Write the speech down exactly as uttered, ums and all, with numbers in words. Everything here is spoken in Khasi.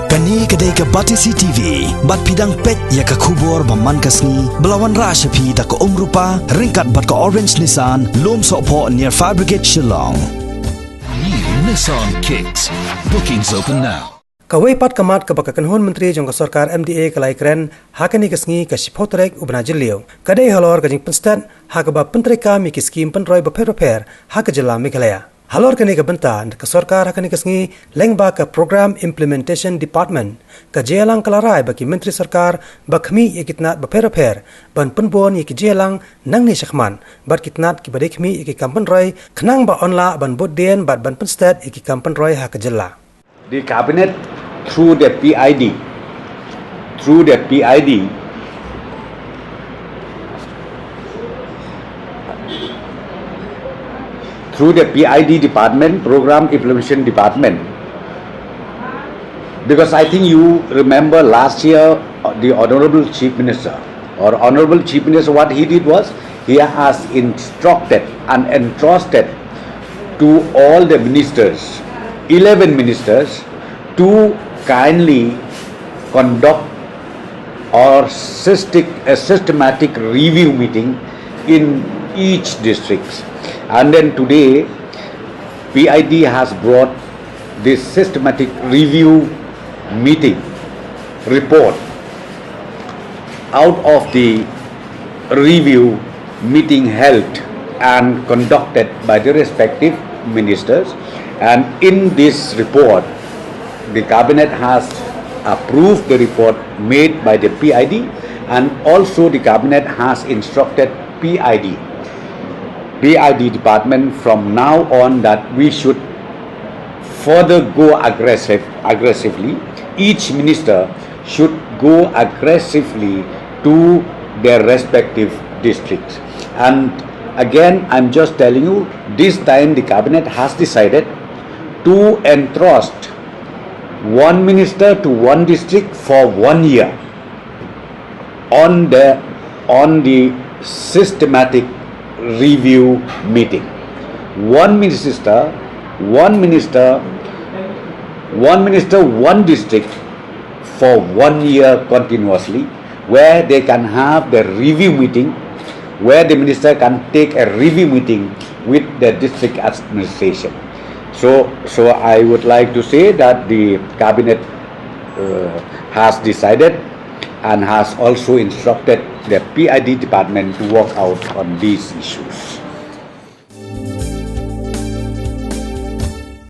Kane ka dei ka Batesi T V, bad phi dang peit ïa ka khubor ba man ka sngi, ba la wanrah sha phi da ka Umrupa, ryngkat bad ka Orange Nissan, Lumsohphoh near Fire Brigade Shillong. New Nissan Kicks. Bookings open now. Kawei pat ka mat kaba ka kynhun myntri jong ka sorkar M D A ka la ïakren ha kane ka sngi ka shiphew tarik u bnai Jylliew, ka dei halor ka jingpynstet ha kaba pyntreikam ïa ki skim pynroi bapher bapher ha ka jylla Meghalaya. Halor kane ka bynta, ka sorkar ha kane ka sngi lyngba ka Program Implementation Department, ka jingïalang ka la rai ba ki myntri sorkar ba khmih ïa ki tnat bapher bapher ban pynbun ïa ki jingïalang nangne shakhmat bad ki tnat kiba dei khmih ïa ki kam pynroi, khnang ba yn lah ban bud dien bad ban pynstet ïa ki kam pynroi ha ka jylla. The cabinet, through the P I D, through the P I D, through the P I D department, Program Implementation Department, because I think you remember last year, uh, the Honorable Chief Minister, or Honorable Chief Minister, what he did was, he has instructed and entrusted to all the ministers, eleven ministers, to kindly conduct or system-, a systematic review meeting in each district. And then today, P I D has brought this systematic review meeting report out of the review meeting held and conducted by the respective ministers. And in this report, the cabinet has approved the report made by the P I D, and also the cabinet has instructed P I D, P I D department from now on that we should further go aggressive, aggressively. Each minister should go aggressively to their respective districts. And again, I'm just telling you, this time the cabinet has decided to entrust one minister to one district for one year on the, on the systematic review meeting. One minister, one minister, one minister, one district for one year continuously, where they can have the review meeting, where the minister can take a review meeting with the district administration. So, so I would like to say that the cabinet, uh, has decided and has also instructed the P I D department to work out on these issues.